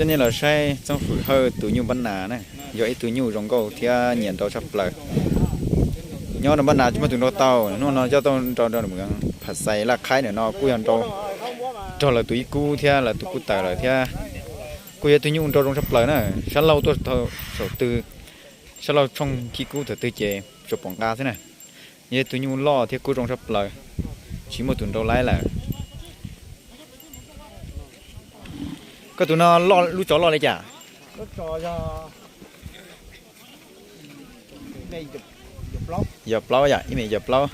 Nej los saib Txooj Fwm Hawj tus nyuj npab nas na, yog ib tug nyuj zoo nkauj thiab nyiam nrau tshaj plaws. Nyob rau npab nas tsis muaj tus nrau tau, hnub no coj tuaj nrau rau Phas Xais Laj Qhaib ntawm no kuj yog nrau raug lawv tus ib kub thiab lawv tus kub tawm lawm thiab. Kuj yog ib tug nyuj nrau zoo tshaj plaws na, sab laug tuaj saum twg, sab laug tshooj khib kub thaum twg ces tsuas pom nqa xwb na. Yog ib tug nyuj loj thiab kub zoo tshaj plaws, tsis muaj tus nrau laib lawm. Koj tus no lub tsov loj li cas? Yog plaub yom, ib me yog plaub.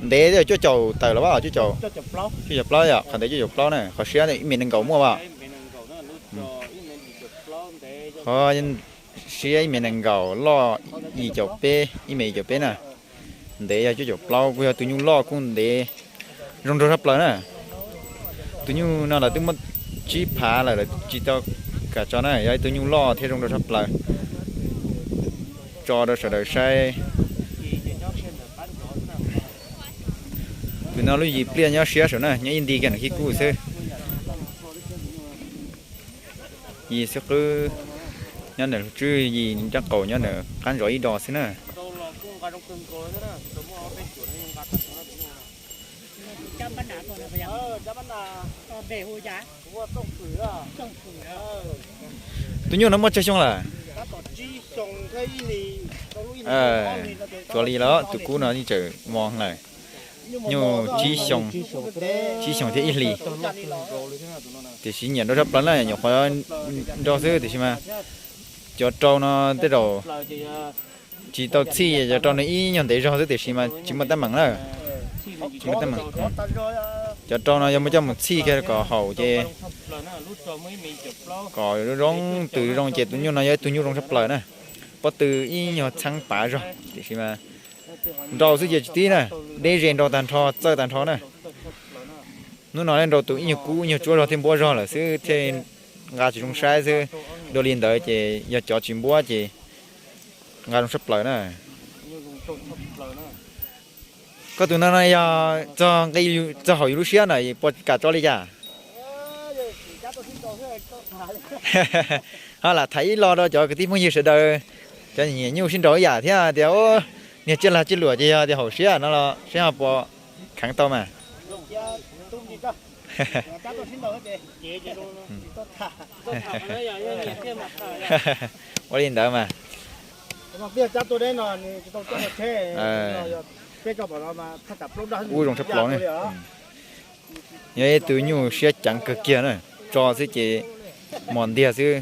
Ntev cuaj caum tawm los as, cuaj caum, cuaj caum plaub yom, qhov ntev cuaj caum plaub na, qhov siab ib me nees nkaum muaj as. Qhov siab ib me nees nkaum, loj yim caum peb, ib me yim caum peb na. Ntev yog cuaj caum plaub, kuj yog tus nyuj loj kuj ntev, zoo nraug tshaj plaws na. Tus nyuj no lawv twb muab tsib phav lawm, lawv tsis tau kam tso na, yog ib tug nyuj loj thiab zoo nraug tshaj plaws. Tso rau sawv daws saib. Tus no lub yim pliaj nyob siab saum na, nyob ib nti kiag ntawm khib kub xwb. Yim xwb qwb, nyob ntawm lub tswb yim nrab qaum nyob ntawm qab ntsos ib do xwb na. Tus nyuj no muaj tsawg xyoo lawm? Tsuas li los tus kub no yeej tseem mos lawm. Nyuj tsib xyoo, tsib xyoo thiab ib hlis. Tiam sis nyiam nrau tshaj plaws na, nyuam qhuav nrau xwb tiam sis mas cov rau no tej zaum tsis tau txhij, cov rau no ib nyuag ntev zog xwb tiam sis mas tsis muaj teeb meem na. Tsis muaj teeb meem. Cov rau no yog muab coj mus txhij kiag kom haum ces kom zoo zoo, tws zoo ces tus nyuj no yog ib tug nyuj zoo tshaj plaws na. Pob tw ib nyuag txheeb pav zog tiam sis mas nrau xwb ces tsis tib na, deb ze nrau tag nrho, txawj tag nrho na. Hnub no nrau tus ib nyuag kub ib nyuag tsuab zog thiaj npuab zog lawm xwb thiaj nqa tsis zoo saib xwb. Dua li ntawd ces yog cov tsis npuab ces nqa zoo tshaj plaws na. Koj tus no no yog txog nqi, txog haum yus lub siab na, puas kam tso li cas? Ho lam tham ib lo rau cov kwv tij phooj ywg sawv daws, cov nyiam nyuj sib nraus ib yam thiab tias niag tsiaj lag tsiaj luam ces yog tias haum siab no los seb ho puas kheev tau mas. Ua li ntawd mas. Kub zoo tshaj plaws na. Yog ib tug nyuj siab ceev kawg kiag na, tso xwb ces mos ntiag xwb.